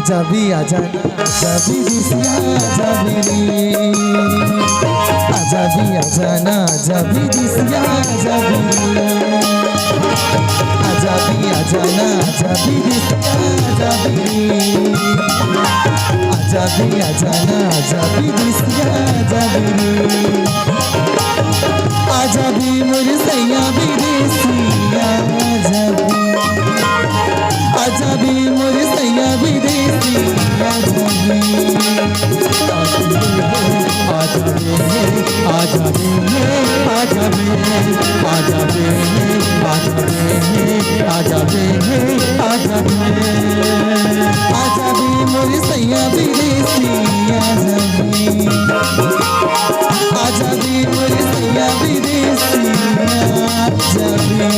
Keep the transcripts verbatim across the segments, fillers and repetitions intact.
आजा भी आजा ना, आजा भी दिसिया, आजा भी रे। आजा भी आजा ना, आजा भी दिसिया, आजा भी रे। आजा भी आजा ना, आजा भी दिसिया, आजा भी रे। आजा भी आजा ना, आजा भी दिसिया, आजा भी रे। आजा भी मोर सैया विदेसिया, आजा भी। आजा भी मोर सैया विदेसिया, आजा भी। आजा भी, आजा भी, आजा भी, आजा भी, आजा भी, आजा भी, आजा भी। आजा भी मोर सैया विदेसिया, आजा भी। आजा भी मोर सैया विदेसिया, आजा भी।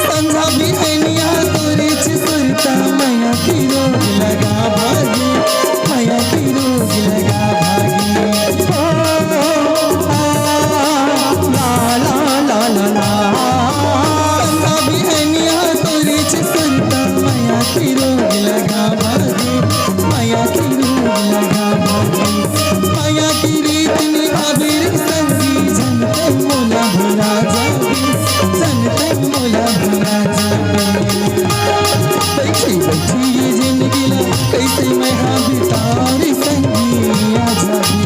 संझा बिहनिया तोरे सुरता, मया के रोग लगा भागी, मया के रोग लगा भागी। ओ, आ, ला, ला, ला, ला, ला। संझा बिहनिया तोरे सुरता, मया के रोग लगा भागी, मया के रोग लगा भागी। मया के रीत निभाबे रे संगी, झन तैं मोला भुला जाबे, झन तैं मोला भुला जाबे। बइठे बइठे ये जिनगी ला कइसे मैं हा बिताओं रे संगी, आजा भी।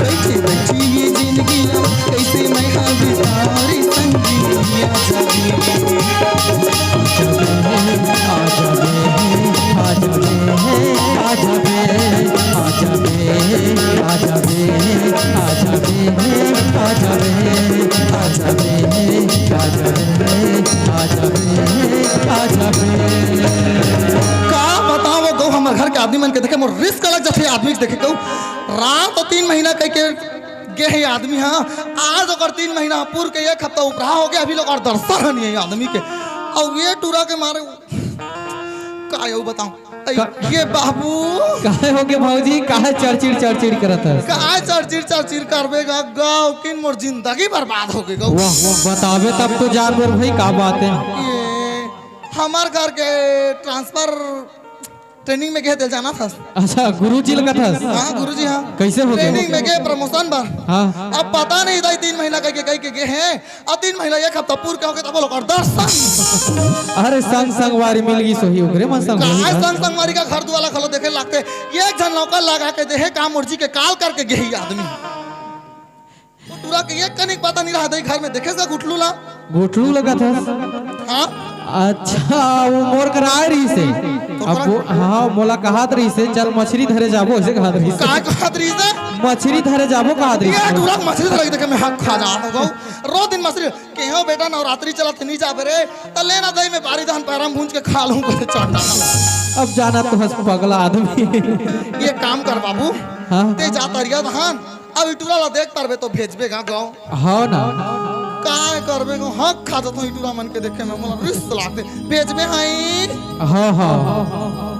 बइठे बइठे ये जिनगी ला कइसे मैं हा बिताओं रे संगी, आजा भी। आजा बे, आजा बे, आजा बे, आजा बे, आजा बे, आजा बे, आजा बे, आजा बे, आजा बे, आजा बे, आजा बे, आजा बे। का बताओं वो गऊ, हमर घर के आदमी मन के देखे मोर रिस्क लग जाथे, आदमी के देखे गऊ। रात तीन महीना कह के गे हे आदमी हा, आज ओकर तीन महीना पूर के एक हफ्ता उपराहा हो गे, अभी ले ओकर दर्शन ह नइ हे आदमी के। अउ ये टूरा के मारे का अउ बताओं? अई, का-, ये बाबू। काहे हो गे भौजी, काहे चरचिर चरचिर करत हस? काहे चरचिर चरचिर करबे गा, गऊ किन मोर जिंदगी बर्बाद हो गे गऊ। वाह, वाह, बताबे तब तो जान मोर भाई का बात हे। ये हमर घर के ट्रांसफर ट्रेनिंग में गे हे तेला जानत हस। अच्छा, गुरुजी ल कथस? हाँ, गुरुजी, हाँ। कइसे हो गे? ट्रेनिंग में गे, प्रमोशन बर। हाँ। अब पता नहीं दाई, तीन महीना कह के, कह के गे हे, अउ तीन महीना एक हफ्ता पूर के हो गे, तब ओकर दर्शन। अरे, संग संगवारी मिल गिस होही, ओकरे मन संग होही काय ना। संग संगवारी का घर दुआला घलो देखे लागथे। एक झन नौकर लगा के देहे, काम मर्जी के काल करके गे हे आदमी। वो टूरा के एक कनिक पता नहीं रहा दाई घर में, देखे से गुटलू ला। गुटलू लगत हस? हाँ। अच्छा, वो मोर करा आय रहिस हे। तो अब करा वो, हाँ, मोला कहत रहिस हे, "चल मछरी धरे जाबो," अइसे कहत रहिस हे। काय कहत रहिस हे? "मछरी धरे जाबो," कहत रहिस ये हे। टूरा के मछरी धरे देखे मैं हक खा जात हों। रोज दिन मछरी, "केहो बेटा, नवरात्रि चलत हे, नहीं जाबे रे?" "त लेना दाई, मैं बारी धान पैरा में भूंज के खा लूं," कहे चंडा। अब जाना तो हस पगला आदमी। ये काम कर बाबू, हाँ। ते जा तरिया धान, अब इटूरा ला देख पारबे तो भेजबे गा गऊ। हव ना। काय करबे गऊ, हक खा जथों इटूरा मन के देखे में, मोला रिस लागथे। भेजबे हई। हव, हव।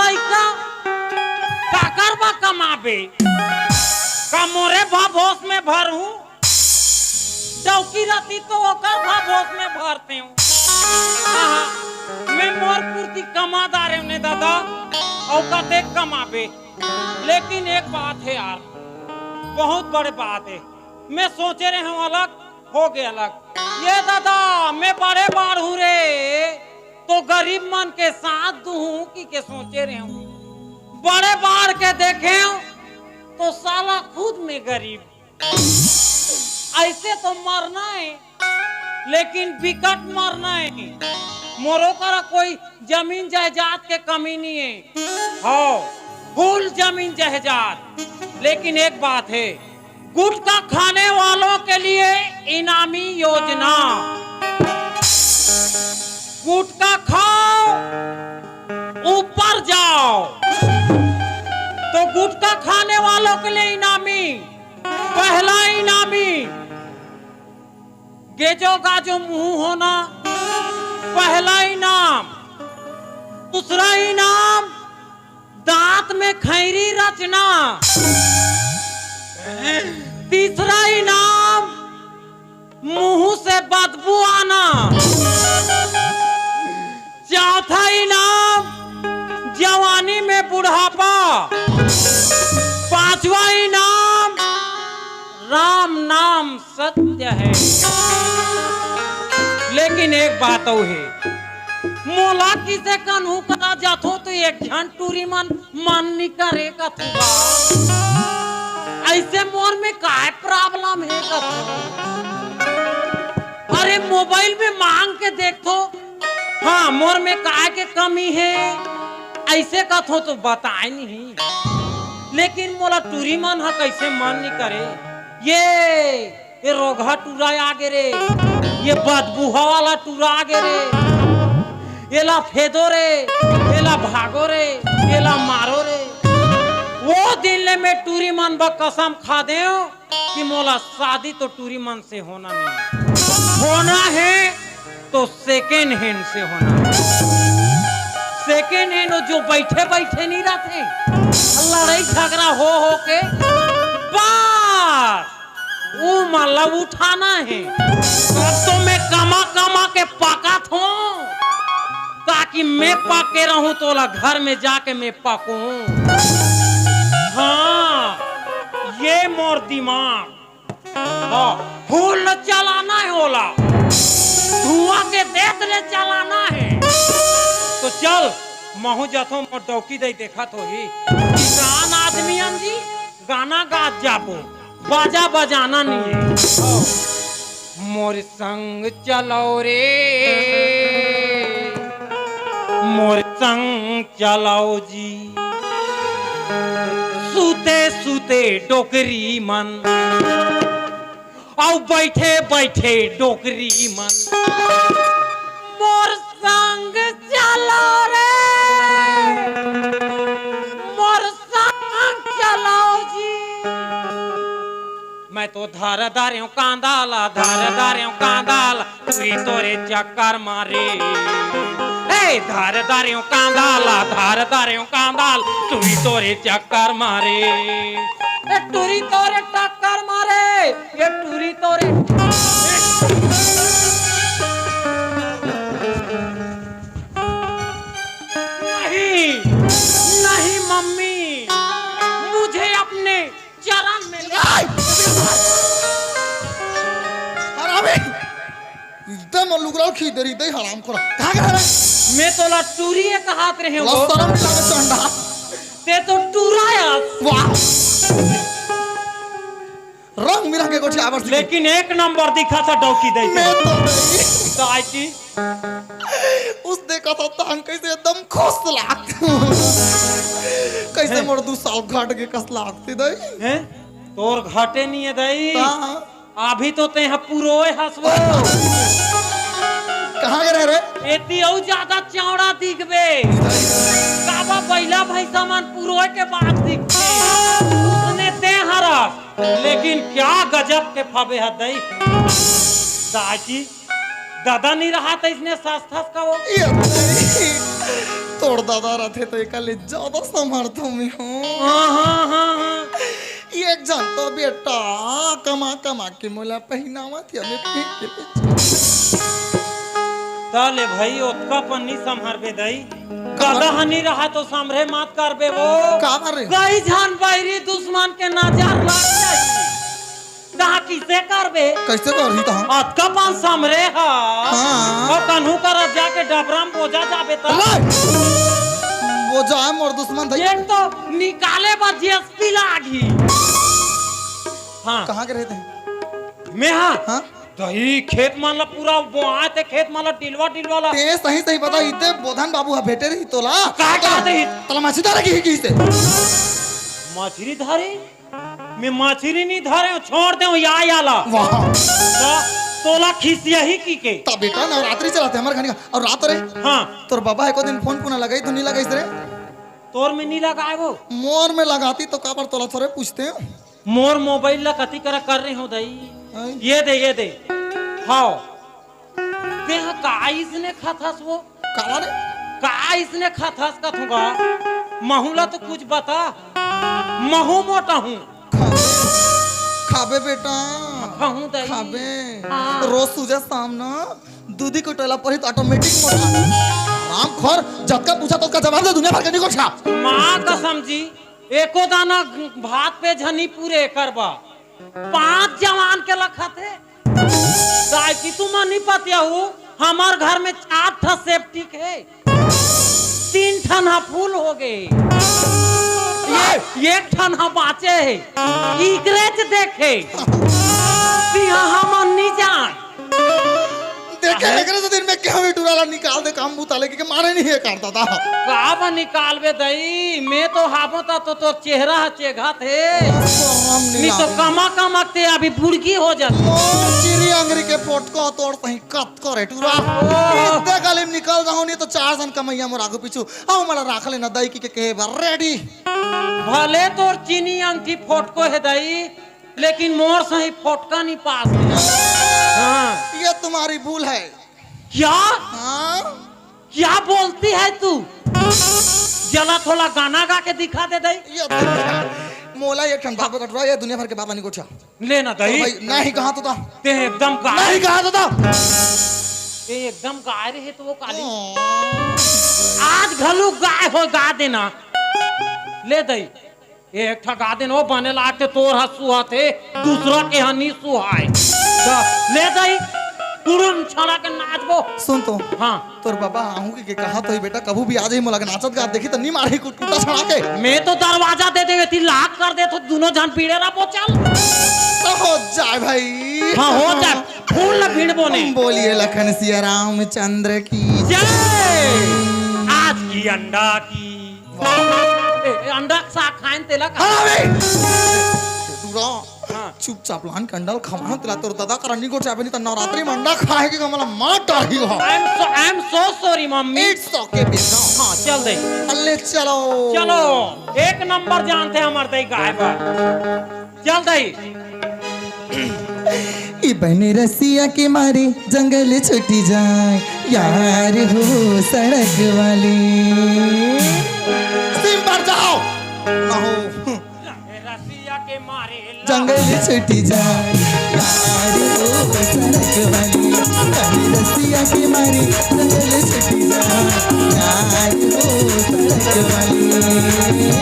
लइका, काकर बा कमाबे? का मोरे भभोस में भरहूं? डौकी रती तो ओकर भभोस में भरतेंव। हाँ, मैं मोर पूरती कमा डारेंव ने दादा, अउ कतेक कमाबे। लेकिन एक बात हे यार, बहुत बड़े बात हे। मैं सोचे रहेंव अलग, हो गे अलग। ये दादा, मैं बड़े बाढ़हूं रे, तो गरीब मन के साथ दूहूं कि के सोचे रहेंव। बड़े बाढ़ के देखेंव, तो साला खुद मैं गरीब। अइसे तो मरना हे, लेकिन बिकट मरना हे। मोरो करा कोई जमीन जायदाद के कमी नइ हे। हव, full जमीन जायदाद। लेकिन एक बात हे, गुटखा खाने वालों के लिए इनामी योजना। गुटखा खाओ, ऊपर जाओ। तो गुटखा खाने वालों के लिए इनामी, पहला इनामी, गेजो गाजो मुंह होना, पहला इनाम। दूसरा इनाम, दांत में खैरी रचना। तीसरा इनाम, मुंह से बदबू आना। चौथा इनाम, जवानी में बुढ़ापा। पांचवा इनाम, राम नाम सत्य हे। लेकिन एक बात अउ हे, मोला किसे कन्हू करा जाथो तो एक झन टूरी मन मन नइ करे कथू बा। अइसे मोर में काय problem हे कथू? अरे मोबाइल में मांग के देखथो, हाँ, मोर में काय के कमी हे, अइसे कथो तो बताय नहीं। लेकिन मोला टूरी मन ह कइसे मन नइ करे। ये ये रोगहा टूरा आगे रे, ये बदबूहा वाला टूरा आगे रे, एला फेदो रे, एला भागो रे, एला मारो रे। वो दिन ले मैं टूरी मन बर कसम खा देंव कि मोला शादी तो टूरी मन से होना नहीं, होना हे तो second hand से होना हे। Second hand वो जो बइठे बइठे नइ रहिथे, लड़ई झगरा हो हो के बस उमन ला उठाना हे। अब तो मैं कमा कमा के पकाथों, ताकि मैं पके रहूं तो ओला घर में जाके मैं पकों। हाँ, ये मोर दिमाग। हाँ, full चलाना हे ओला, धुआं के देत ले चलाना हे। तो चल, महूं जाथों, मोर डौकी दई देखत होही। किसान आदमी हन जी, गाना गात जाबो, बाजा बजाना नइ हे। मोर संग चलव रे, मोर संग चलव जी। सूते सूते डोकरी मन, अउ बइठे बइठे डोकरी मन। मोर संग चलव रे, मोर संग चलव जी। मैं तो धर डारेंव कांदा ला, धर डारेंव कांदा ला, टूरी तोरे चक्कर मारे। ए, धर डारेंव कांदा ला, धर डारेंव कांदा ला, टूरी तोरे चक्कर मारे। ए, टूरी तोरे टक्कर मारे, ये टूरी तोरे। नहीं, नहीं मम्मी, मुझे अपने चरण में ले। आय! हरामी! एकदम लुगरा खींच दे रही, दे हराम खोरा। कहाँ गया रे? मैं तोला टूरी कहात रहेंव। शरम नहीं लगे चंडा। ते तो टूरा आस। वाह! रंग मिला के गोठिया आवर। लेकिन एक नंबर दिखा था डौकी दे। मैं तो नहीं। दाई की। उस देखा था तहां कइसे एकदम खुश लागथे। कइसे हैं? मोर दू साल घट के कस लागथे दई। हैं? तोर घटे नइ हे दई। हाँ। अभी तो तेंह पुरोय हस वो। कहाँ गए रहे रे? एती अउ ज्यादा चौड़ा दिखबे। काबर बइला भइसा मन पुरोय के बाद दिखथे। उसने तेंह हरस। लेकिन क्या गजब के फबे ह दई। दाई की ददा नइ रहा त इसने सास थास का वो। ये नहीं। तोर दादा रथे त एकर ले ज्यादा संभालथों मैं हूँ। हाँ, हाँ, हाँ, हाँ। एक झन तो बेटा कमा कमा के मोला पहिनावत हे, मैं फेंक के ले। त ले भाई, ओतका पन नी संभारबे दई। काबर? गदा ह नी रहा तो संभरे मात करबे वो। काबर रे? कई झन बैरी दुश्मन के नजर लग जाही। तहाँ किसे करबे? कइसे करही तहाँ? अतका पन संभरे ह। हाँ। अउ कन्हू करा जाके डबरा म बोजा जाबे त। रे! बोजा हे मोर दुश्मन दई। एक तो निकाले बर जीएसपी लागही। हाँ। कहाँ के रहे तैं? मैं हा? हाँ? दई खेत मन ला पूरा बोआत हे, खेत मन ला डिलवा डिलवा ला। तैं सही सही बता, इते बोधन बाबू हा भेटे रही तोला। का कहत रही? तोला मछरी धरे गे हे कहिसे? मछरी धरे? मैं मछरी नी धरे हूँ, छोड़ दे हूँ या, या ला। वाह। त तोला खिसियाही कहिके। त बेटा नवरात्रि चलत हे हमर घनी का। अउ रात रे? हाँ। तोर बाबा एको दिन फोन पुना लगाइस त नी लगाइस रे? तोर में नी लगाए वो। मोर में लगातिस त काबर तोला थोरे पूछतेंव। मोर मोबाइल ला कति करा कर रहे हो दई। हैं? ये दे, ये दे। हाव। तैं हा का अइसने खाथस वो? काला रे? का अइसने खाथस कथों गा? महूँ ला तो कुछ बता। महूँ मोटा हूँ। खाबे, खाबे बेटा। खाहूँ दई। खाबे। हाँ। रोज सुबह शाम ना दूधी को टोला पर ही तो ऑटोमेटिक मोटा। हरामखोर, जतका पूछा तो उसका जवाब दे, दुनिया भर के निकोठा। माँ कसम जी, एको दाना भात पे झनी पूरे करबा। पाँच जवान के लखत हे। दाई कि तुम नी पतिया हो, हमर घर में चार ठा सेप्टिक हे, तीन ठन हा फुल हो गे, ये एक ठन हा बाँचे हे। इकरेच देखे, तिहा हमन नी जान। देखे, काहे? एकरे से दिन में केहू भी टूरा ला निकाल दे काम बुता ले, के माने नहीं हे कर दादा। काबर निकालबे दई, मैं तो हाबो ता तो तोर चेहरा हा चेघात हे। शरम नहीं नी तो लागे। कमा कमा ते अभी बुड़की हो जात। मोर चिरी अंगरी के पोटको तोर सही कत करे टूरा। ओह। इतने गली में निकल जाहूँ नी तो चार झन कमैया मोर आगू पीछू। अउ मोला राख लेना दई कहिके कहे बर रेडी। भले तोर चीनी अंगठी फोटको हे दई, लेकिन मोर सही फोटका नी पास हे। हाँ। ये तुम्हारी भूल है। क्या? हाँ? क्या बोलती है तू? जला थोड़ा गाना गा के दिखा दे दई। ये देख, मोला एक ठन बात बता, ये दुनिया भर के बात नी गोठिया। लेना दई। भाई, नहीं कहा तो था। ते एकदम गाय। नहीं कहा तो था। ते एकदम गाय रहे तो वो काली। ओ। आज घलू गाय हो गा देना। ले दई। एक ठा गा देन, ओ बने लागथे, तोर हा सुहाथे, दूसरा के हा नी सुहाय। त ले दई, तुरंत छड़ा के नाचबो। सुन तो। हाँ। तोर बाबा आहूँ के, के कहा तो ही बेटा, कभू भी आ जाही मोला के नाचत गात देखी त नी मारही कुटकुटा छड़ा के। मैं तो दरवाजा दे देवे, ती लाख कर दे तो दुनों झन पीड़े रहा बोचल। तो हो जाए भाई। हाँ, हो जाए। फूल ला भीड़ बोने। बोलिए लखन सिया रामचंद्र की जय। आज की अंडा की वाह। ए, ए, अंडा के साग खाएन तेला का? हाँ, बे। टूरा, हाँ। चुपचाप लान के अंडा ल खवा, तेला तोर दादा करा नी गोठियाबे नी त नवरात्रि में अंडा खाए के हमला मार डारही हो। I am so, I am so sorry, mummy. It's okay, बेटा। हाँ, चल दे। अल्ले चलो। चलो, एक नंबर जानथे हमर दई गाय बर। चल दई। ई बने रसिया के मारे जंगल छुटी जाए, यार हो सड़क वाले। सिम पर जाओ। ना हो। रसिया के मारे जंगल छुटी जाए, यार हो सड़क वाले। बने रसिया के मारे जंगल छुटी जाए, यार हो सड़क वाले।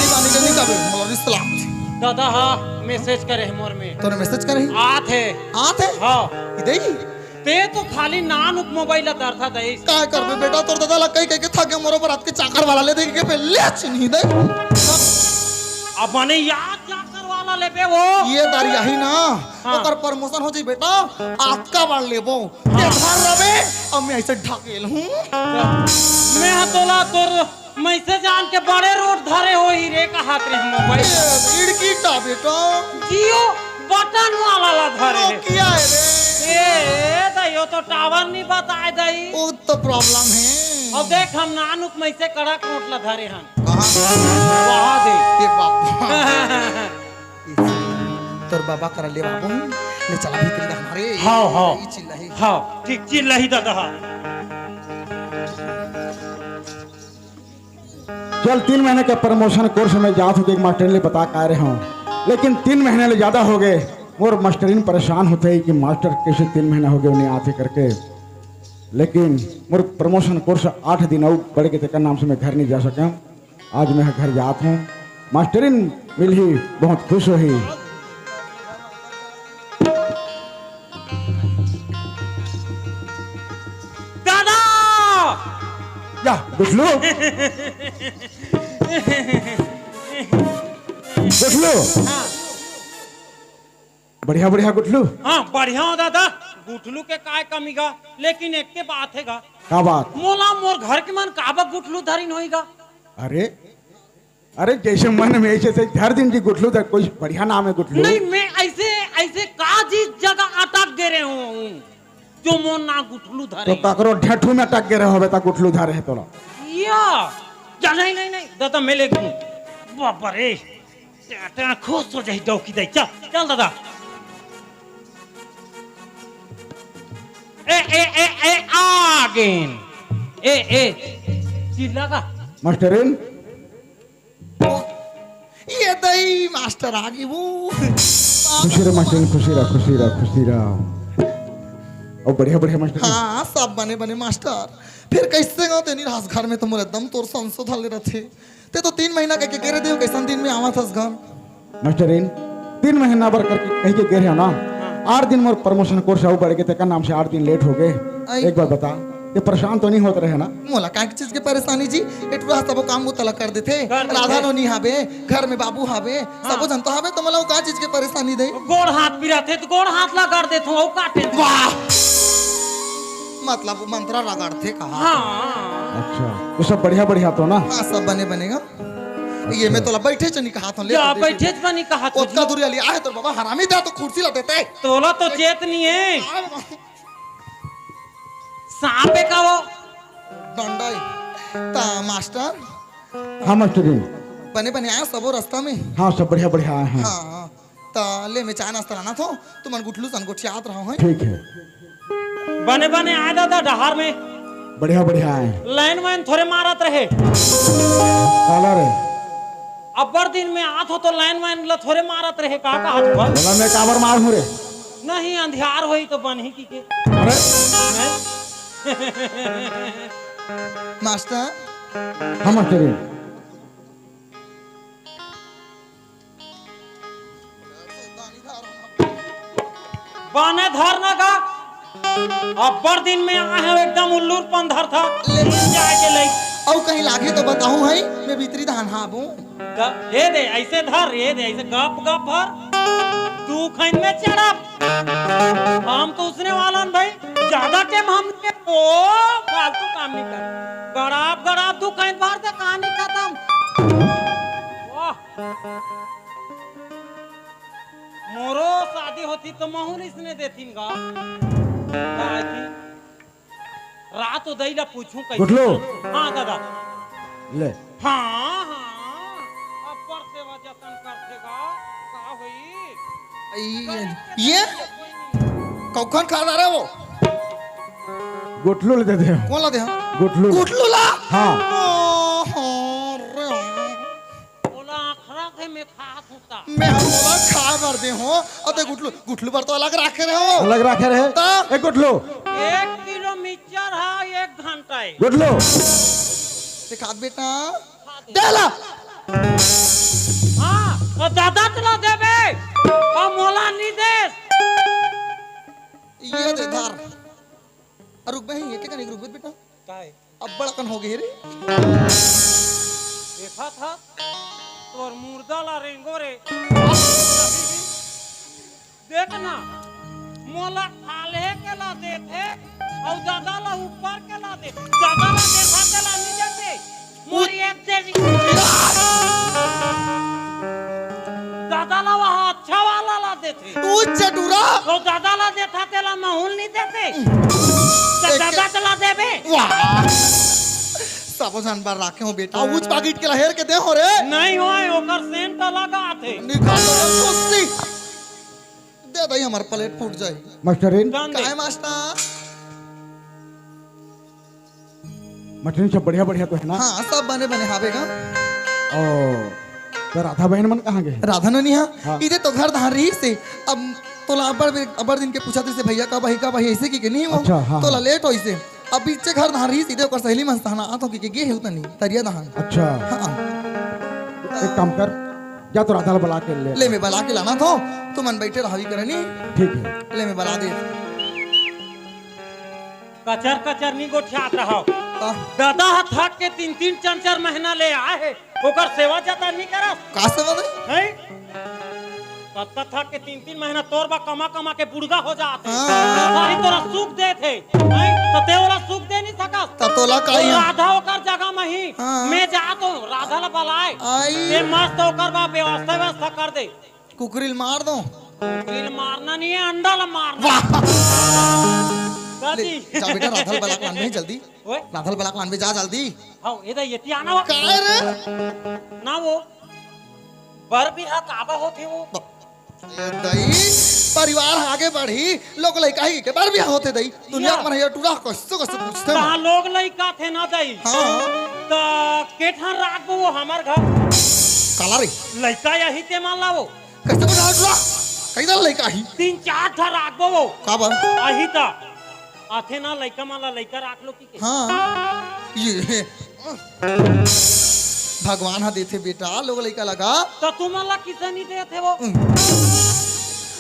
जाने के नहीं जाबे, मोला रिश्ता लागथे। दादा हा मैसेज करे हे मोर में। तोरे मैसेज करे हे? आत हे। आत हे? हाँ। इधर ही? ते तो खाली नान उप मोबाइल ला दरथा दईस। का करबे बेटा, तोर दादा ला कही कही के थक गे, मोरो बर आत के चाकर वाला ले दे के पे ले चिन्ही दे। अब मने याद चाकर वाला लेबे वो। ये दारी आही ना, हाँ। ओकर प्रमोशन हो जाई बेटा, आतका बार लेबो। हाँ। ते घर रबे, अब मैं ऐसे ढकेल हूँ। मैं हा तोला तोर मैसेज आन के बड़े रोड धरे होही रे, कहात रे मोबाइल। ए, इड़की टा बेटा। जियो बटन वाला ला धरे हे। नोकिया हे रे। ए, ए, दा, यो तो टावर नहीं बताए दई। वो तो प्रॉब्लम हे। अब देख, हम नानुक में से कड़क नोट ला धरे हन। कहाँ? वहाँ दे। ए बाबा। तोर बाबा करा ले बाबू। ले चला भीतरी दा हमारे। हाँ, हाँ। ई चिल्लाही। हाँ, ठीक चिल्लाही दादा। चल, तीन महीने के प्रमोशन कोर्स में जात हों, देख मास्टरिन ले बता का रहे हों, लेकिन तीन महीने ले ज्यादा हो गए। मोर मास्टरिन परेशान होथे कि मास्टर कैसे तीन महीना हो गए उन्हें आते करके। लेकिन मोर प्रमोशन कोर्स आठ दिन अउ बढ़ के तेकर नाम से मैं घर नहीं जा सका। आज मैं घर जात हों, मास्टरिन मिलही, बहुत खुश होही। दादा! या, गुठलू। गुठलू। हाँ। बढ़िया, बढ़िया गुठलू। हाँ, बढ़िया हों दादा। गुठलू के काय कमी गा, लेकिन एक के बात हे गा। का बात? मोला मोर घर के मन काबर गुठलू धरिन होही गा। अरे, अरे, जैसे मन में ऐसे से धर दिन जी गुठलू, धर कोई बढ़िया नाम हे गुठलू। नहीं, मैं ऐसे, ऐसे का जिस जगह अटक गे रहे हों, जो मोर नाम गुठलू धरे। तो ककरो ढेठू में अटक गे रहे होबे, ता गुठलू धरे हे तोला। या, जा, नहीं, नहीं, नहीं, दादा, मैं ले लूँ। बाबा रे, टें, टें, खुश हो जाही डौकी दई। चल, चल दादा। ए, ए, ए, ए, आ गेन। ए, ए, चिल्ला का? मास्टरिन। ये दई मास्टर आ गई वो। खुशी रह मास्टरिन, खुशी रह, खुशी रह, खुशी रह। अउ बढ़िया, बढ़िया मास्टर। हाँ, सब बने, बने मास्टर। फिर कैसे गा तेनी रास घर में तो मोर एकदम तोर संसो धर ले रथे। ते तो तीन महीना कह के गे रहे देव, कैसन दिन में आवत हस घर? मास्टरिन, तीन महीना बर करके कही के गे रहे ना, आठ दिन मोर प्रमोशन कोर्स अउ बढ़ के तेकर नाम से आठ दिन लेट हो गए। आई। एक बार बता, ये परेशान तो नहीं होत रहे ना? मोला का चीज के परेशानी जी? ए टुरा सबो काम बुता ला कर देथे। कर देथे। राधा नोनी हाबे, घर में बाबू हाबे, हाँ। सबो जन तो हाबे, तो मोला वो का चीज के परेशानी दे? गोड़ हाथ पिराथे तो गोड़ हाथ ला कर देथो, वो काटे। वाह! मतलब वो मंत्रा रगड़थे कहा? हाँ। अच्छा, तो सब बढ़िया बढ़िया तो ना? हाँ, सब बने बने गा। ये मैं तोला बैठे च नहीं कहा था, ले जा, तो दे बैठे दे। च नहीं कहा था ओतका जी। दूरिया लिया है तोर बाबा, हरामी दे तो कुर्सी ला देते। तोला तो चेत नहीं है। आ, सांप है का वो? डंडा है। ता मास्टर? हाँ मास्टरिन। बने बने आए सबो रास्ता में? हाँ, सब बढ़िया बढ़िया आए हैं। हाँ, ता ले मैं चाय नाश्ता लाना थो, तुमन गुठलू सन गोठियात रहो हैं। ठीक है। बने बने आए दादा डहार में। बढ़िया बढ़िया आए। लाइन वाइन थोरे मारत रहे। काला रे। अब्बड़ दिन में आत हो तो लाइन वाइन ला थोरे मारत रहे, का कहा तू? बोला मैं काबर मार हूँ रे। नहीं, अंधियार होई तो बनही की के। अरे। हैं? मास्टर। हाँ मास्टर जी। बाने धर ना का। अब्बड़ दिन में आए हैं, एकदम उल्लूर पन धर था। ले। जाए के लई। अउ कहीं लागे तो बताहूँ है, मैं भीतरी धान हाबू। ग-, ये दे, ऐसे धर, ये दे, ऐसे गप गप भर। तू खैन में चढ़ब। हम तो उसने वाला न भाई, ज्यादा टाइम हम के, ओ, फालतू काम नहीं कर। गड़ाप, गड़ाप, तू खैन भर दे, कहानी खत्म। वाह। मोरो शादी होती तो महूँ इसने देथिन गा। काहे कि रात उदय ला पूछूं कैसे? गुठलू। हाँ दादा। ले। हाँ, हाँ। अब्बड़ सेवा जतन करथे गा। का होई? ये, ये? कौखन खा रहा वो? गुठलू ले दे दे। कौन ला दे, हाँ? गुठलू। गुठलू ला? हाँ। ओ, हाँ, रे, हाँ। ओला आखरा के मैं खा थूता। मैं हम ओला खा कर दे हो। अते गुठलू, गुठलू बर तो अलग राखे रहे हो। अलग राखे रहे। ता? ए गुठलू। एक किलो मिक्सचर है, एक घंटा है। गुठलू। दिखा बेटा। खा दे। दे ला। दादा तला देबे, अउ मोला नी देस। ये दे धर। अ, रुक बे, ये के कनी रुक बे बेटा। काय? अब्बड़ अकन हो गे रे। देखा था, तोर मुर्दा ला रेंगो रे। देख ना, मोला खाल्हे के ला देथे, अउ दादा ला ऊपर के ला देथे। दादा ला देखा तेला नी देथे। मोर एक तेरी। दादा ला वहाँ अच्छा वाला ला देथे। उच्च डुरा। तो दादा ला देथा तेला महूल नी देथे। तो एक दादा तला देबे। वाह। सबो झन बर राखे हो बेटा, उच्च पाकिट के ला हेर के दे हो रे। नहीं होय, ओकर सेंट अलग आथे। निकाल दे कुश्ती। दे दई, हमर प्लेट फूट जाही। मास्टरिन। जान दे। काय मास्टर? मास्टरिन, सब बढ़िया, बढ़िया तो हे ना? हाँ, सब बने, बने हावे गा। ओ, त राधा बहन मन कहाँ गे? राधा नोनी हा? हाँ। इदे तो घर धार रहिसे। अब तोला अब्बड़ बे-, अब्बड़ दिन के पूछत रहिसे, "भैया कब आही, कब आही?" अइसे कहिके नहीं हो। अच्छा, हाँ, तोला हाँ। लेट होइसे। अब पीछे घर धार रहिसे, इदे ओकर सहेली मन सहना आत हो कहिके गे हे उतनी, तरिया दहान। अच्छा। हाँ। एक काम कर, जा तो राधा ला बला के ले। ले मैं बला के लानत हो, तुमन बइठे रहा हव करा नी। ठीक हे। ले मैं बला दे। कचर कचर नी गोठियात रहव। का? दादा ह थक के तीन तीन चार चार महीना ले आए हे, ओकर सेवा जतन नी करस। का सेवा दे? हैं? कतका थक के तीन तीन महीना तोर बा कमा कमा के बुढ़गा हो जात हे। हाँ। सारी तोला सुख देत हे, हैं? त तें ओला सुख दे नी सकस। त तोला का तो इहाँ? राधा ओकर जगह म ही। हाँ। मैं जात हों, राधा ला बलाए। आई। तें मस्त ओकर बा व्यवस्था, व्यवस्था कर दे। कुकरी ल मार दो। कुकरी ल मारना नहीं है, अंडा ला मारना। वाह। दादी। ले, जा बेटा, राधा ल बला के लानबे जल्दी। ओए। राधा ल बला के लानबे, जा जल्दी। हाँ, ये दे, ये ती आना हो। काय रे? ना वो। बर बिहा काबर होथे वो? ब-, ए दई, परिवार आगे बढ़ही, लोग लइका ही के बर बिहा होथे दई। दुनिया या। के मन हे टूरा कइसे कइसे पूछथे कहाँ वो। लोग लइका थे ना दई। हाँ। त के ठन राखबो वो हमर घर? काला रे? लइका यही ते मान ला वो। कइसे बना टूरा? कइसे लइका ही? तीन चार ठन राखबो वो। काबर? अही त। आथे ना लइका मन ला लइका राख लो कि के? हाँ। ये भगवान ह देथे बेटा, लोग लइका लगा। त तुमन ला किसे नी देथे वो?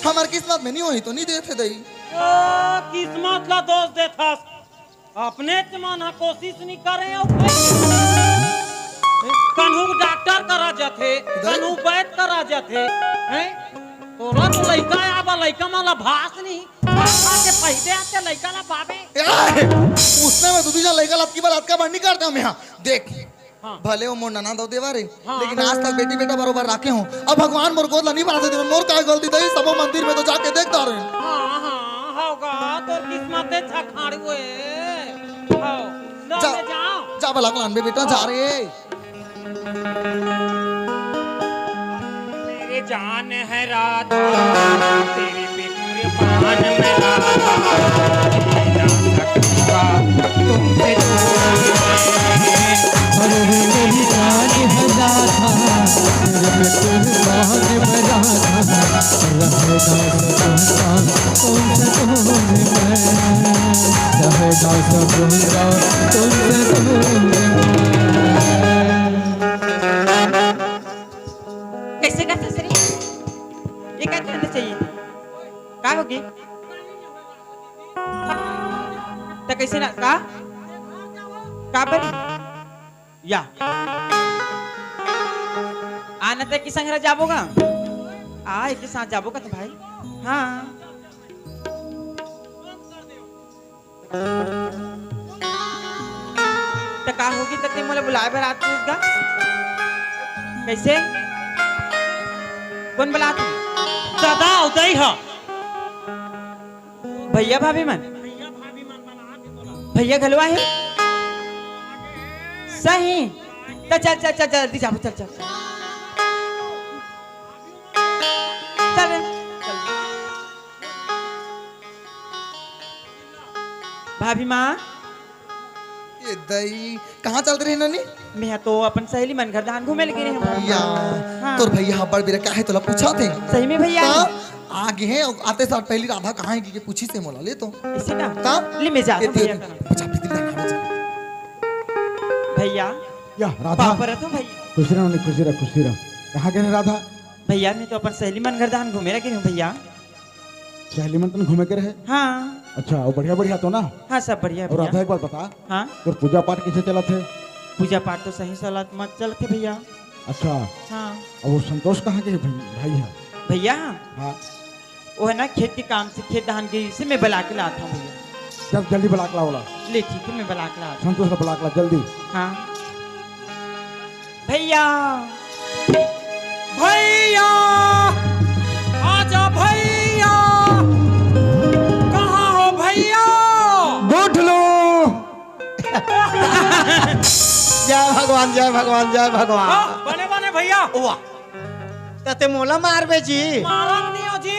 हमर किस्मत में नी होही तो नी देथे दई। ओ, किस्मत ला दोष देथस। अपनेच मन ह कोशिश नी करे अउ कहीं। कन्हू डॉक्टर करा जाथे, दई। कन्हू वैद करा जाथे, हैं? तोला तो लइका आबा, लइका मन ला भास नी। खा खा के पहिदे आथे लइका ला पाबे। ए, उसने में दू दू झन लइका लतकी बर अतका बड़ नी करते हम यहाँ। देख, हाँ। भले वो मोर ननद अउ देवर हे, हाँ। लेकिन आज तक बेटी बेटा बरोबर राखे हों। अब भगवान मोर गोद ला नी बना देते, मोर का गलती दई, सबो मंदिर में तो जाके देख डारे। हाँ, हाँ, होगा, तोर किस्मत हे छखाड़ू हे। हो, लो, जा, ले जाओ। जा बला के लानबे बेटा, जा रे। मेरी जान है राधा, तेरी भी कुर्बान मैं राधा, जी ना सकूंगा तुमसे दूर मैं। अरे मेरी जान है राधा, तेरे पे कुर्बान मैं राधा, रह ना सकूंगा तुमसे दूर मैं, रह ना सकूंगा तुमसे दूर मैं। कइसे करथस रे? ये का करना चाहिए? का होगे? त कइसे ना, का? का बनी? या। आना ते के संग जाबो गा? आ, एक साथ जाबो गा तो भाई। हाँ। त का होगे त तें मोला बुलाए बर आत हस गा? कइसे? कोन बुलात हे? दादा अउ दई ह। भैया भाभी मन? भैया घलो आहे? सही। त चल, चल, चल, जल्दी जाबो, चल, चल, चल। चल रे, चल। भाभी माँ। ए दई, कहाँ चलत रहे ननी? मैं तो अपन सहेली मन घर धान घूमे लगे रहे हूँ। या, हाँ। तोर भैया ह बड़ बेरा काहे तोला पूछत हे? सही में भैया। त आगे हे, आते साथ पहली राधा कहाँ हे कि के पूछिस मोला ले तो। अइसे का? त ले मैं जात हूँ एती भैया ओती। करा। बचा, भीतरी जाना, बचा। भैया। या, राधा। पाँव परत हूँ भैया। खुश रह, खुश रह, खुश रह। कहाँ गे हे राधा? भैया, मैं तो अपन सहेली मन घर दान घूमे ला गे रहेंव भैया। सहेली मन तन घूमे गे रहे? हाँ। अच्छा, अउ बढ़िया बढ़िया तो ना? हाँ, सब बढ़िया अउ भैया। राधा, एक बात बता, हाँ। तोर पूजा पाठ कइसे चलत हे? पूजा पाठ तो सही सलामत चलत हे भैया। अच्छा। हाँ। अउ वो संतोष कहाँ के हे भाई, भाई हे? भैया? हाँ। वो हे ना, खेत के काम से, खेत धान गे से, मैं बला के लात हँव भैया। चल जल्दी बला के ला ओला। ले ठीक हे, मैं बला के लात हँव। संतोष ला बला के ला जल्दी। हाँ। भैया। भैया, आजा भैया। कहाँ हो भैया? गुठलू। जय भगवान, जय भगवान, जय भगवान। हाँ, बने बने भैया। वाह। त तें मोला मारबे जी। मारंव नहीं हो जी,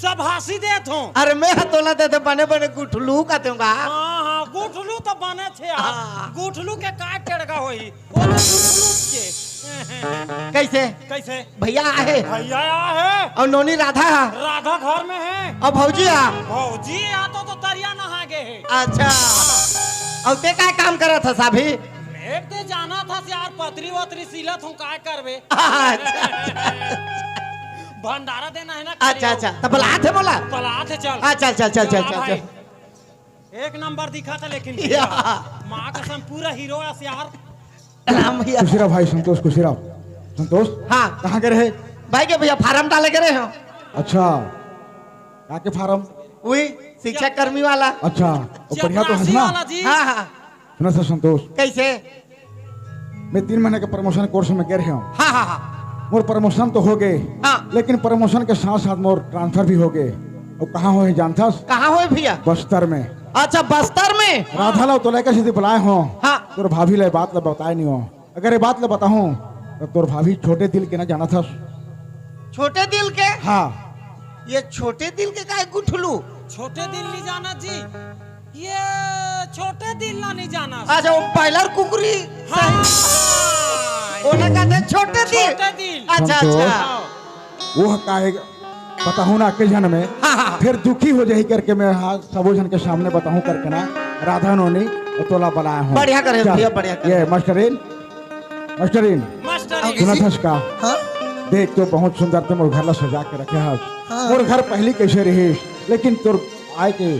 शाबाशी देत हँव। अरे मैं ह तोला देथे बने बने गुठलू कथे हँव गा। हाँ, हाँ, गुठलू तो बने थे यार। हाँ। गुठलू के का टेड़गा होही? वो तो गुठलू के। कइसे? कइसे? भैया आहे? भैया आहे। अउ नोनी राधा? राधा घर में हे। अउ भौजी आ? भौजी आ तो, तो तरिया नहा गे हे। अच्छा। अउ तें का काम करत हस अभी? एक दे जाना था यार, पतरी वतरी सिलत हँव, काय करबे? अच्छा। भंडारा देना हे ना। अच्छा, अच्छा, त बलात हे मोला? बलात हे, चल। हाँ, चल, चल, चल, चल, चल, चल, भाई। चल। एक नंबर दिखत हे लेकिन या। माँ कसम, पूरा हीरो अस यार। राम भैया। खुशी रह भाई संतोष, खुशी रह। संतोष? हाँ। कहाँ गे रहे? भाई के भैया फारम डाले गे रहेंव। अच्छा, का के फारम? वही शिक्षा कर्मी वाला। अच्छा, वो बढ़िया तो हस चपरासी ना? वाला जी। हाँ, हाँ। सुनथस संतोष? कइसे? मैं तीन महीना के promotion course में गे रहेंव। हाँ, हाँ, हाँ। मोर promotion तो हो गे, हाँ। लेकिन promotion के साथ साथ मोर transfer भी हो गे। अउ कहाँ होय हे जानथस? कहाँ होय भैया? बस्तर में। अच्छा, बस्तर में? राधा ला तो लइका से बलाए हँव। हाँ। तोर भाभी ला बात ला बताए नहीं हँव। अगर ये बात ला बताहूँ त तोर भाभी छोटे दिल के ना, जानथस? छोटे दिल के? हाँ। ये छोटे दिल के काय गुठलू? छोटे दिल नहीं जाना जी, ये छोटे दिल ला नहीं जाना। अच्छा, वो बॉयलर कुकरी। हाँ। सही। ओला कहथे छोटे दिल। छोटे दिल। अच्छा, संतोष। अच्छा। हाँ। वो काय बताहूँ ना, के जन में हाँ, हाँ। फिर दुखी हो जाही करके मैं, हाँ, सबो झन के सामने बताहूँ करके ना, राधा नोनी, वो तोला बलाए हँव। बढ़िया करे चल, भैया, बढ़िया करे। ये मास्टरीन, मास्टरीन, मास्टरीन। सुनथस का? हाँ? देख तो बहुत सुंदर तें मोर घर ला सजा के रखे हस। हाँ। मोर घर पहली कइसे रहिस, लेकिन तोर आए के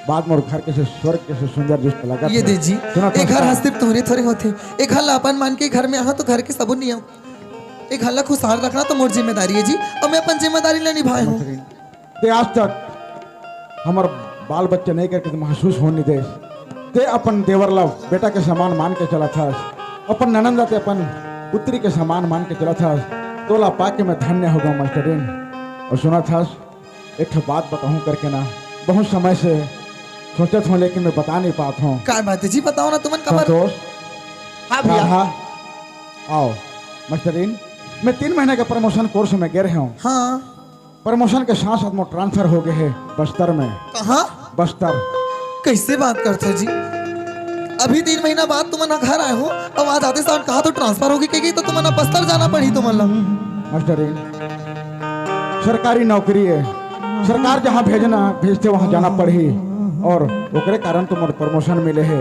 बाद मोर घर कइसे स्वर्ग कइसे सुंदर जइसे लगत हे। ये दे जी, सुनथस का? ए घर ह सिर्फ तोहरे थोरे होथे। ए घर ला अपन मान के घर में आहा तो घर के सबो नियम। ए घर ला खुशहाल रखना तो मोर जिम्मेदारी हे जी, अउ मैं अपन जिम्मेदारी ला निभाए हँव। तें आज तक हमर बाल बच्चा नहीं करके महसूस होने देस। तें अपन देवर ला बेटा के समान मान के चलत हस, अपन ननंद ला तें अपन पुत्री के समान मान के चलत हस। तोला पाके मैं धन्य हो गेंव मास्टरीन। अउ सुनथस, एक ठो बात बताहूँ करके ना, बहुत समय से सोचत हँव लेकिन मैं बता नहीं पात हँव। का बात हे जी, बताओ ना तुमन काबर। संतोष। हाँ भैया। हाँ, हाँ। आओ मास्टरीन, मैं तीन महीना के promotion course में गे रहेंव। हाँ। Promotion के साथ साथ मोर transfer हो गे हे बस्तर में। कहाँ? बस्तर। कइसे बात करथो जी? अभी तीन महीना बाद तुमन ह घर आए हो, अउ आज आते साथ कहा तो transfer हो गे कहिके, तो तुमन ह बस्तर जाना पड़ही तुमन ला। मास्टरीन, सरकारी नौकरी हे, सरकार जहाँ भेजना, भेजथे वहाँ जाना पड़ही, अउ ओकरे कारण तो मोर promotion मिले हे।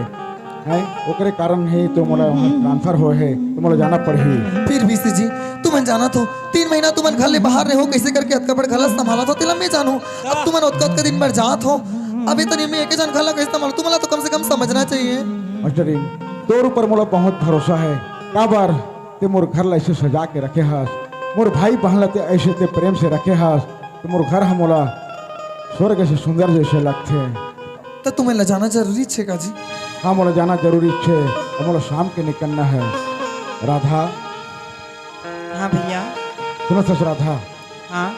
हैं, ओकरे कारण ही तो मोला वहाँ transfer होए हे, तो मोला जाना पड़ही। फिर भी से जी, तुमन जानत हो, तीन महीना तुमन घर ले बाहर रहे हो, कइसे करके अतका बड़ घर ला संभालत हो, तेला मैं जानहूँ। अब तुमन ओतका, ओतका दिन बर जात हो, अबे तनी मैं एके झन घर ला कइसे संभालूँ? तुमन ला तो कम से कम समझना चाहिए। मास्टरीन, तोर ऊपर मोला बहुत भरोसा हे, काबर तें मोर घर ला अइसे सजा के रखे हस, मोर भाई बहन ला तें अइसे तें प्रेम से रखे हस, त मोर घर ह मोला स्वर्ग से सुंदर जइसे लगथे। त तुमन ला जाना जरूरी छे का जी? हाँ, मोला जाना जरूरी छे, अउ मोला शाम के निकलना हे। राधा। हाँ भैया। सुनथस राधा? हाँ।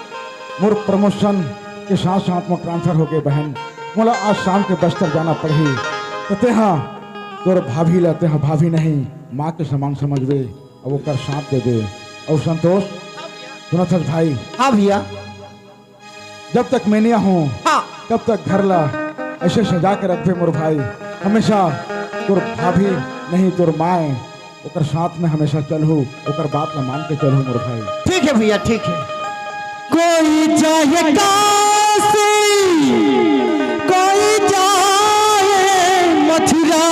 मोर promotion के साथ साथ मोर transfer हो गे बहन, मोला आज शाम के बस्तर जाना पड़ही। त तेहा तोर भाभी ला, तेहा भाभी नहीं, माँ के समान समझबे, अउ ओकर साथ देबे। अउ संतोष, सुनथस भाई? हाँ भैया। जब तक मैं नइ आहूँ, हाँ। तब तक घर ला अइसे सजा के रखबे मोर भाई। हमेशा तोर भाभी नहीं, तोर माय, ओकर साथ में हमेशा चलहू, ओकर बात ला मान के चलहू मोर भाई। ठीक हे भैया, ठीक हे। कोई जाए काशी, कोई जाए मथुरा,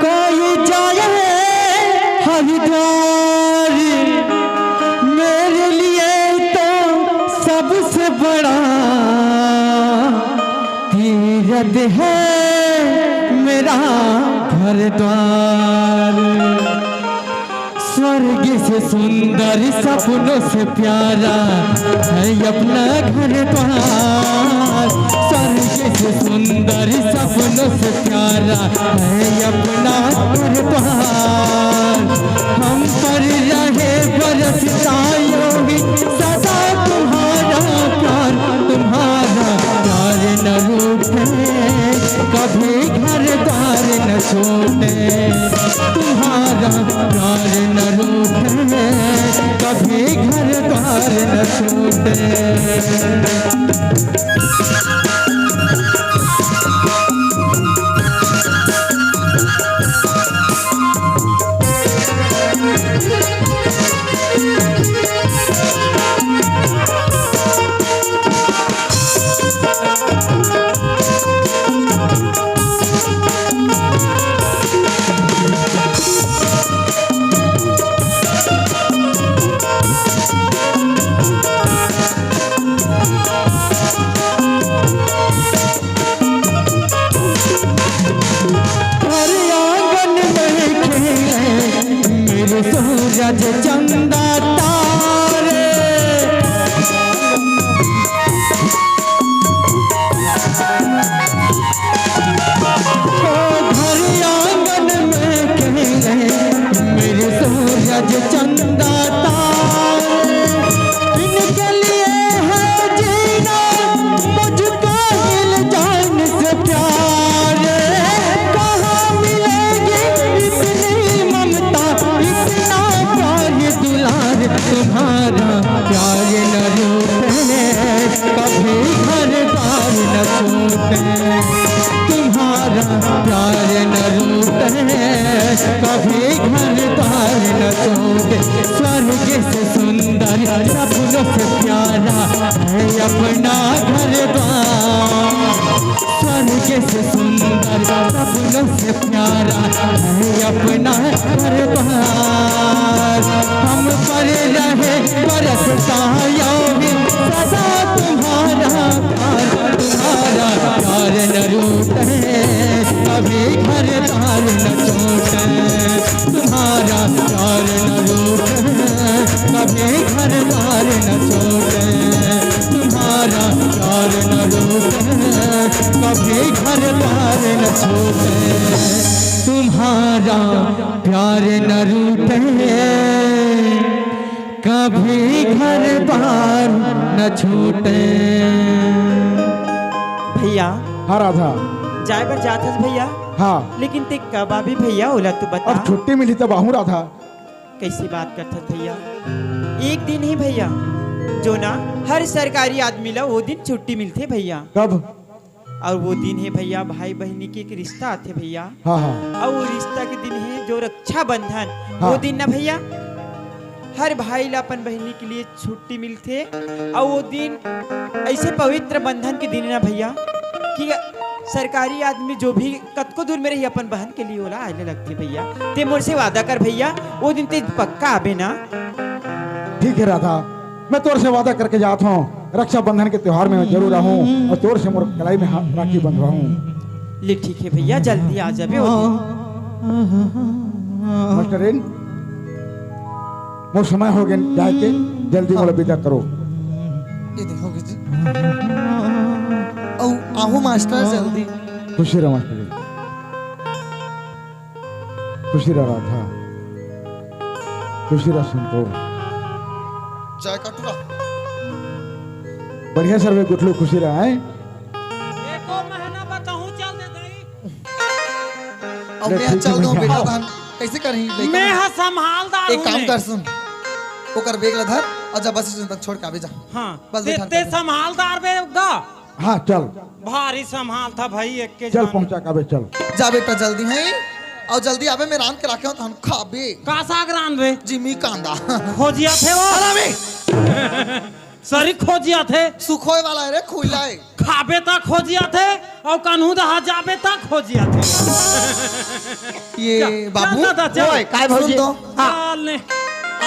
कोई जाए हरिद्वार। मैं बड़ा तीरथ है मेरा घर द्वार। स्वर्ग से सुंदर, सपनों से प्यारा है अपना घर द्वार। स्वर्ग से सुंदर, सपनों से प्यारा है अपना घर द्वार। हम पर रहे बरसता यूं ही सदा तुम्हारा प्यार। तुम्हारा प्यार न रूठे, कभी घर द्वार न छूटे। तुम्हारा प्यार न रूठे, कभी घर द्वार न छूटे। घर आंगन में खेले मेरे सूरज चंदा तारे। ओ घर आंगन में खेले मेरे सूरज चंदा तारे। इनके लिए है जीना मुझको दिल जान से प्यार। कहाँ मिलेगी इतनी ममता, इतना प्यार दुलार। तुम्हारा प्यार न रूठे, कभी घर द्वार न छूटे। तुम्हारा प्यार न रूठे, कभी घर द्वार न छूटे। स्वर्ग से सुंदर, सपनों से प्यारा है अपना घर द्वार। स्वर्ग से सुंदर, सपनों से प्यारा है अपना घर द्वार। हम पर रहे बरसता यूं ही सदा तुम्हारा प्यार। तुम्हारा प्यार न रूठे, कभी घर द्वार न छूटे। तुम्हारा प्यार न रूठे, कभी घर द्वार न छूटे। तुम्हारा प्यार न रूठे, कभी घर द्वार न छूटे। तुम्हारा प्यार न रूठे, कभी घर द्वार न छूटे। भैया, हाँ राधा। जाए बर जात हस भैया। हाँ। लेकिन ते कब आबे भैया, ओला तो बता। अब छुट्टी मिली तब आहूँ राधा। कैसी बात करथस भैया, एक दिन ही भैया, जो ना हर सरकारी आदमी ला वो दिन छुट्टी मिलथे भैया। कब? और वो दिन है भैया भाई बहिनी के एक रिश्ता आथे भैया। हाँ, हाँ। और वो रिश्ता के दिन है जो रक्षाबंधन, हाँ। वो दिन ना भैया हर भाई ला अपन बहिनी के लिए छुट्टी मिलथे। और वो दिन ऐसे पवित्र बंधन के दिन ना भैया कि सरकारी आदमी जो भी कतको दूर में रही अपन बहन के लिए ओला आए ले लगथे भैया। ते मोर से वादा कर भैया, वो दिन ते पक्का आबे ना। ठीक है राधा, मैं तोर से वादा करके जात हूँ, रक्षाबंधन के त्योहार में मैं जरूर आहूँ और तोर से मोर कलाई में हा-, राखी बंधवाहूँ। ले ठीक है भैया, जल्दी आ जाबे ओ दिन। मास्टरिन, मोर समय हो गए जाए के, जल्दी मोला विदा करो। ये देखो जी। औ, आहूँ मास्टर जल्दी। खुशी रह मास्टरिन। खुशी रह राधा। खुशी रह संतोष। जय कटुरा। बढ़िया सर्वे गुठलू खुशी रह, हैं? एको महीना बताहूँ चल दे दई। अब ले, मैं ठीक चल है, दो मैं बेटा जाता। धान। कैसे करही? मैं हा संभालदार एक हूँ काम मैं। कर सुन। ओकर बेग ला धर और जब बस स्टेशन तक छोड़ के आबे जा। हाँ। बस ते, बैठा ते संभालदार बे गा। हाँ, चल। भारी संभाल था भाई, एक के चल जान। पहुँचा काबे, चल। जा बेटा, जल्दी है। और जल्दी आबे, मैं रांध के राखे हूँ, तहन खाबे। का साग रांध बे? जिमी कांदा। खोजिया थे वो। हरामी। सरी खोजिया थे। सुखोए वाला है रे, खुला है। खाबे ता खोजिया थे, और कन्हू दहा जाबे ता खोजिया थे। ये चल, बाबू। चल दादा, चल। ओए, काय भौजी? सुन तो। हाँ। चल ने।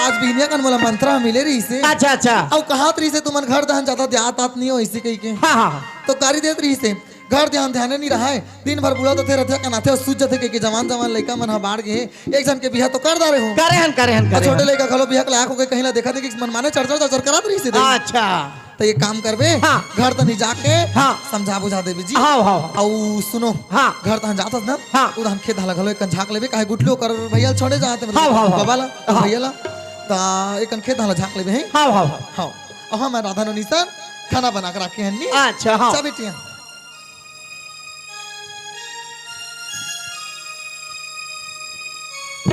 आज बिहनिया कन मोला मंत्रा मिले रहिसे। अच्छा, अच्छा। अउ कहत रहिसे, "तुमन घर दहन जादा ध्यान तात नहीं हो," इसे कहि के। हाँ, हाँ, हाँ। तो गारी देत रहिसे, "घर ध्यान ध्याने नहीं रहाय, दिन भर बुला तो थे रथे कनाथे अउ सूझ जथे," कहि के जवान जवान लइका मन ह बाढ़ गे। एक झन के बिहा तो कर डारे हो। करे हन, करे हन, अउ करे छोटे हन। लइका घलो बिहा के लायक होके कहीं ला देखा देखी मन माने चढ़ चढ़ चढ़ चढ़ करत रहिसे दे। अच्छा। त एक काम करबे, हाँ। घर तनी जाके हाँ। समझा बुझा देबे जी। हाँ, हाँ, हाँ। अउ सुनो, हाँ। घर तहन जात हस ना, हाँ। उधन खेत हला घलो एक कन झांक लेबे, काहे गुठलो कर भैया ल छोड़े जात हे, मतलब, हाँ, हाँ, हाँ। बाबा ला, हाँ। भैया ला। त एक कन खेत हला झांक लेबे, हैं? हाँ, हाँ, हाँ। हाँ। अउ हाँ, मैं राधा नोनी सर खाना बना के रखे हन नी। अच्छा, हाँ। चा बेटिया।